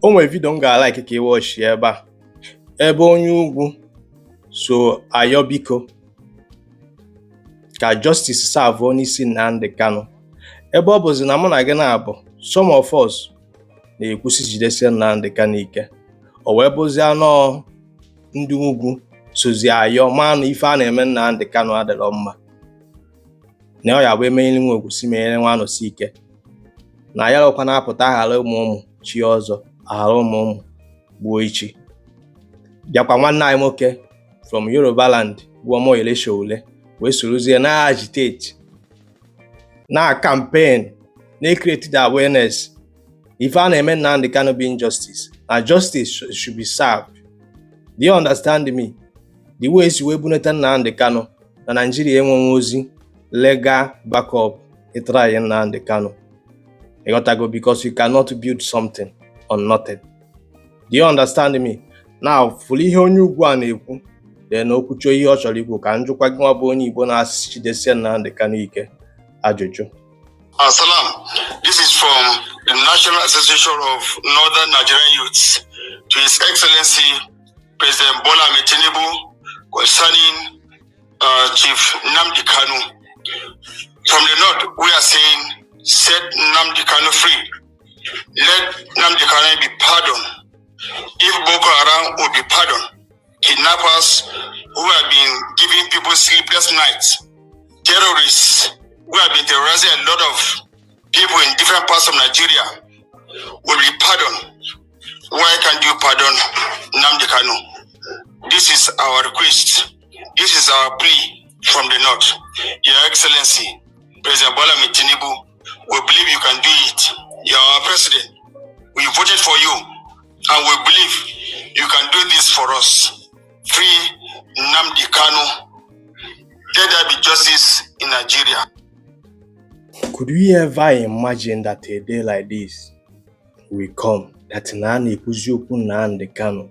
O nwere video m ga-like ka ị watch ebe a, ebe onye ugwu so ayọ biko ka justice serve n'isi Nnamdi Kanu, ebe ọ bụzi na mụ na gị na-abụ, some of us na-ekwusi jidesie Nnamdi Kanu ike. O wee bụzie anọọ ndị ugwu sozi ayọ maa na ife a na-eme Nnamdi Kanu adịrọ mma, na ọ ya bụ emenyere nwa ogwu si menyere nwa anọsi ike na ya ọkwa na-apụta aghara ụmụ ụmụ chi ọzọ, aghara ụmụ ụmụ gbuo ichi. Bịakwa nwanne anyị nwoke from Yoruba land bụ Omoyele Sowore wee sorozie na agitate, na campaign, na create the awareness ife a na-eme Nnamdi Kanu bụ injustice, na justice should be served. Do you understand me? The way esi wee bunata Nnamdi Kanu na Nigeria, enweghị ozi legal backup ịtry Nnamdi Kanu, ịghọtago? Because you cannot build something on nothing. Do you understand me now? Fụrụ ihe onye ugwu a na-ekwu, then okwuchuo ihe ọ chọrọ ikwu, ka njụkwa gị nwa bụ onye Igbo na-asị jidesie Nnamdi Kanu ike ajụjụ. Assalam. This is from the National Association of Northern Nigerian Youths to His Excellency President Bola Ahmed Tinubu concerning Chief Nnamdi Kanu. From the North, we are saying set Nnamdi Kanu free. Let Nnamdi Kanu be pardoned. If Boko Haram will be pardoned, kidnappers who have been giving people sleepless nights, terrorists who have been terrorizing a lot of people in different parts of Nigeria will be pardoned. Why can't you pardon Nnamdi Kanu? This is our request. This is our plea from the North. Your Excellency, President Bola Ahmed Tinubu, we believe you can do it. You are our president. We voted for you, and we believe you can do this for us. Free Nnamdi Kanu. Let there be justice in Nigeria. Could we ever imagine that a day like this will come, that na a na-ekwuzi okwu Nnamdi Kanu,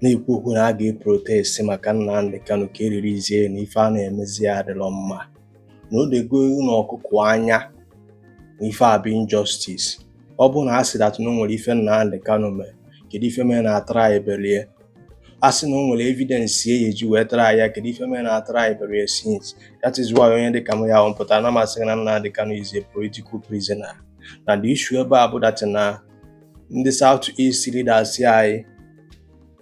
na-ekwu okwu na a ga-eprotest maka Nnamdi Kanu ka eririzie na ife a na-emezi ya adịrọ mma, na o dego ewu na ọkụkọ anya na ife a bụ injustice? Ọ bụ na a sị that na o nwere ife Nnamdi Kanu mere, kedu ife mere na atara ebelie? A sị na o nwere evidence e eji wee tara ya, kedu ife mere na atara ebelie since? That is why onye dịka m ya mpụtara na masị na Nnamdi Kanu is a political prisoner, na the issue ebe a bụ that na ndị South East leaders anyị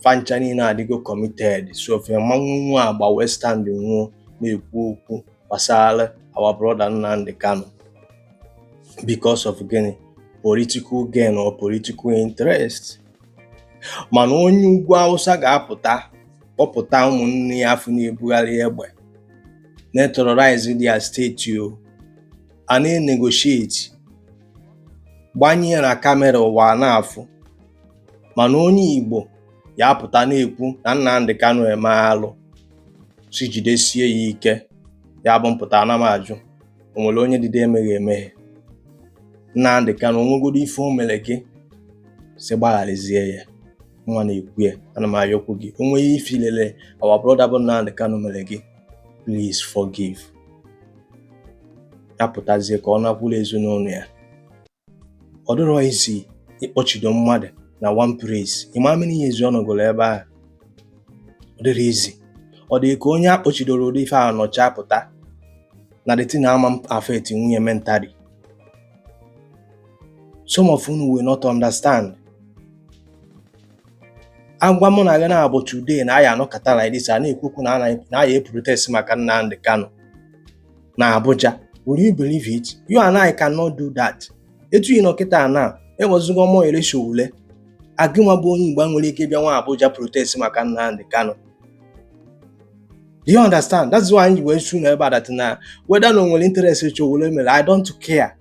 fancha niile adịgo committed, so fe mmanwụ nwa agba wee stand nwuo na-ekwu okwu gbasara our brother Nnamdi Kanu because of gịnị? Political gain or political interest. Mana onye ugwu Awụsa ga-apụta kpọpụta ụmụnne ya afọ na-ebugharị egbe na-terrorize their state, o a na-negotiate gbanye ya na camera ụwa na-afụ. Mana onye Igbo ya apụta na-ekwu na Nnamdi Kanu eme alụ, si jidesie ya ike. Ya bụ mpụta ana m ajụ, o nwere onye dịde emeghe emeghe Nnamdi Kanu onwegodo ife o mere gị, si gbagharizie ya? Nwa na-ekwu ya, ana m ayọkwu gị, o nwee ife ilele our brother bụ Nnamdi Kanu mere gị, please forgive. Ya pụtazie ka ọ nakwuru ezinụlọ ya. Ọ dịrọ isi ịkpọchido mmadụ na one place. Ịma many years ọ nọgoro ebe ahụ? Ọ dịrị izi. Ọ dị ka onye akpọchidoro ụdị ife ahụ nọcha pụta na the thing ama affect nwunye mentally. Some of unu will not understand. Agwa mụ na gị na-abụ today na aya anọkọta like this, a na-ekwu okwu na aya protest maka Nnamdi Kanu na Abuja, will you believe it? You and I cannot do that. Etu ị nọ kịta na enwezigo Omoyele Sowore, agịnwa bụ onye Igbo nwere ike bịa nwa Abuja protest maka Nnamdi Kanu. Do you understand? That's why anyị wee su na ebe a that na whether na o nwere interest Sowore mere, I don't care.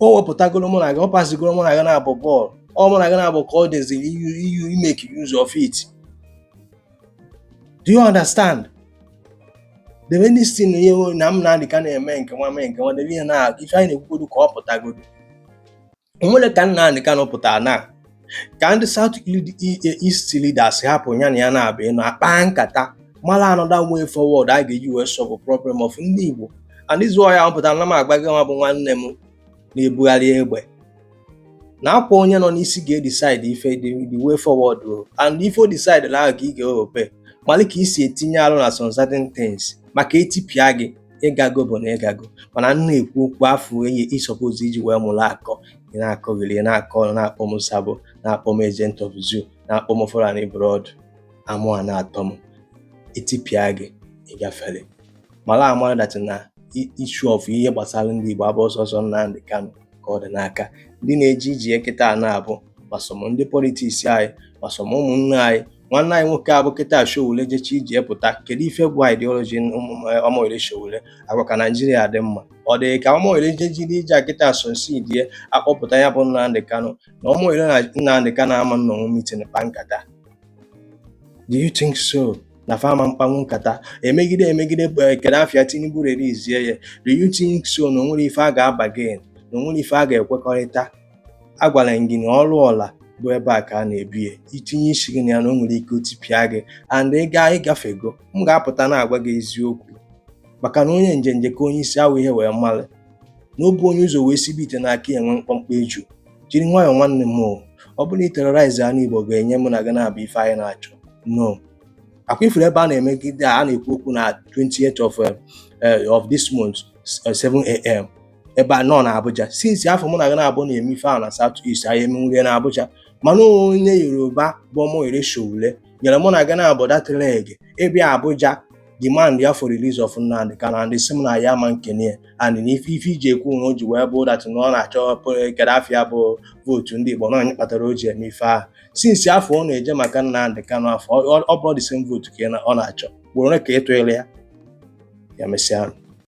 O wepụtagoro mụ na gị, ọ pasigoro mụ na gị na-abụ bọọlụ, ọ mụ na gị na-abụ ka ọ dịziri iyu make use of it. Do you understand? Debe ndị si na ihe na Nnamdi Kanu eme nke nwa mee nke nwa, debe ihe na ife anyị na-ekwugodu ka ọ pụtagodo. Onwere ka Nnamdi Kanu pụtara na ka ndị South East leaders hapụ ya na ya na-abụ ịnọ akpa nkata mara another way forward a ga-eji wee solve problem of ndị Igbo. And this is why ya pụtara na m agba gị nwa bụ nwanne m na-ebugharị egbe. Na akwa onye nọ n'isi ga-edecide ife the way forward o, and ife o decide ahụ ka ị ga-eobe malụ ka isi etinye arụ na some certain things, maka etipịa gị, ịgago bụ na ịgago. Mana m na-ekwu okwu afọ enyi ịsuppose iji wee mụrụ akọ. Ị na-akọghịrị, ị na-akọ ọnụ, na-akpọ m sabo, na-akpọ m agent of zoo, na-akpọ m Fulani blood. Amụ a na-atọ m, etipịa gị, ịgafere. Mara amara that na issue of ihe gbasara ndị Igbo abụ ọsọsọ Nnamdi Kanu ka ọ dị n'aka. Ndị na-eje ije kịta na-abụ masom ndị politics anyị, masom ụmụnne anyị. Nwanne anyị nwoke abụ kịta Sowore jecha ije pụta. Kedu ife bụ ideology Omoyele Sowore? Agwa ka Naijiria dị mma. Ọ dị ka Omoyele jejiri ije a kịta succeed ye akpọpụta ya bụ Nnamdi Kanu na Omoyele na Nnamdi Kanu ama nnọnwụ meeting kpa nkata. Do you think so? Na fama mkpanwu nkata emegide emegide kedu afịa Tinubu release ya? Do you think so na onwere ife a ga-abagain, na onwere ife a ga-ekwekọrịta? Agwara m gị na ọrụ ọla bụ ebe a ka a na-ebi ya. Itinye isi gị na ya, na o nwere ike otipịa gị and ị gaa ịgafego. M ga-apụta na-agwa gị eziokwu, maka na onye njenje ka onye isi awụ ihe wee malụ na ọ bụ onye ụzọ wee sibe ite n'aka ya enwe mkpọmkpọ eju. Jiri nwayọọ, nwanne m o. Ọ bụrụ na ị terrorize anụ Igbo ga-enye mụ na gị na-abụ ife anyị na-achọ no akwa ifuru ebe a na-emegide a na-ekwu okwu na 20th of this month, 7 a.m., ebe a nọ na Abuja. Since afọ mụ na gị na-abụ na-eme ife ahụ na South East, anyị emenwurie na Abuja. Mana onye Yoruba bụ Omoyele Sowore nyere mụ na gị na-abụ that leg ịbịa Abuja demand ya for release of Nnamdi Kanu, and sị m na ya ama nkene ya, and na ife iji ekwu na o ji wee bụ that na ọ na-achọ kedu afịa bụ vote ndị Igbo na onye kpatara o ji eme ife ahụ. Since afọ ọ na-eje maka Nnamdi Kanu, afọ ọ bụrụ the same vote ka ọ na-achọ, gboro ole ka ị tụịrị ya? Ya mesịa.